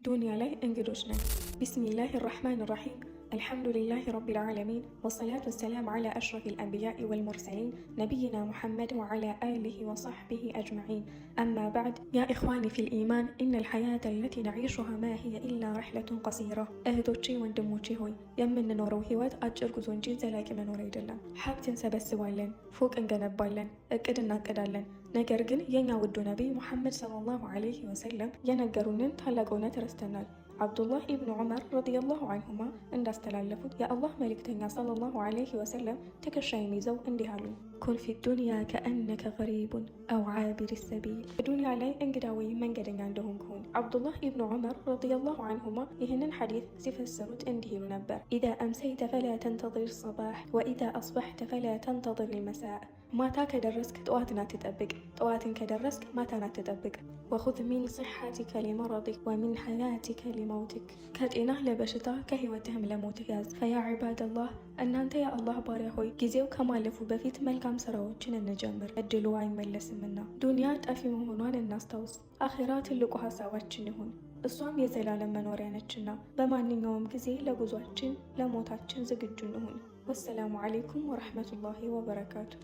ዱንያ ላይ እንግዶች ነን። بسم الله الرحمن الرحيم، الحمد لله رب العالمين، والصلاة والسلام على أشرف الأنبياء والمرسلين، نبينا محمد وعلى آله وصحبه أجمعين. أما بعد، يا إخواني في الإيمان، إن الحياة التي نعيشها ما هي إلا رحلة قصيرة። እህቶቼ ወንድሞቼ ሆይ፣ የምንኖረው ህይወት አጭር ጉዞ እንጂ ዘላቂ መኖር አይደለም። ሀብት እንሰበስባለን፣ ፎቅ እንገነባለን፣ እቅድ እናቅዳለን። ነገር ግን የእኛ ውዱ ነቢይ ሙሐመድ صلى الله عليه وسلم የነገሩንን ታላቅ እውነት ረስተናል። አብዱላህ ኢብኑ ዑመር رضي الله عنهما እንዳስተላለፉት የአላህ መልእክተኛ صلى الله عليه وسلم ትከሻዬን ይዘው እንዲህ አሉ፣ كن في الدنيا كأنك غريب أو عابر سبيل፣ በዱንያ ላይ እንግዳ ወይም መንገደኛ እንደሆንክ ሁን። አብዱላህ ኢብኑ ዑመር رضي الله عنهما ይህንን ሐዲስ ሲፈስሩት እንዲህ ይሉ ነበር፣ إذا أمسيت فلا تنتظر الصباح وإذا أصبحت فلا تنتظر المساء። ማታ ከደረስክ ጠዋትን አትጠብቅ፣ ጠዋትን ከደረስክ ማታን አትጠብቅ። وخذ من صحتك لمرضك ومن حياتك لموتك፣ ከጤናህ ለበሽታ ከህይወትህም ለሞትህ ያዝ። فيا عباد الله፣ እናንተ የአላህ ባሪያ ሆይ፣ ጊዜው ከማለፉ በፊት መልካም ስራዎችን እንጀምር፣ እድሉ አይመለስምና። ዱንያ ጠፊ መሆኗን እናስታውስ። አኼራ ትልቁ ሀሳባችን ይሁን፣ እሷም የዘላለም መኖሪያ ነችና። በማንኛውም ጊዜ ለጉዟችን ለሞታችን ዝግጁ እንሁን። والسلام عليكم ورحمة الله وبركاته።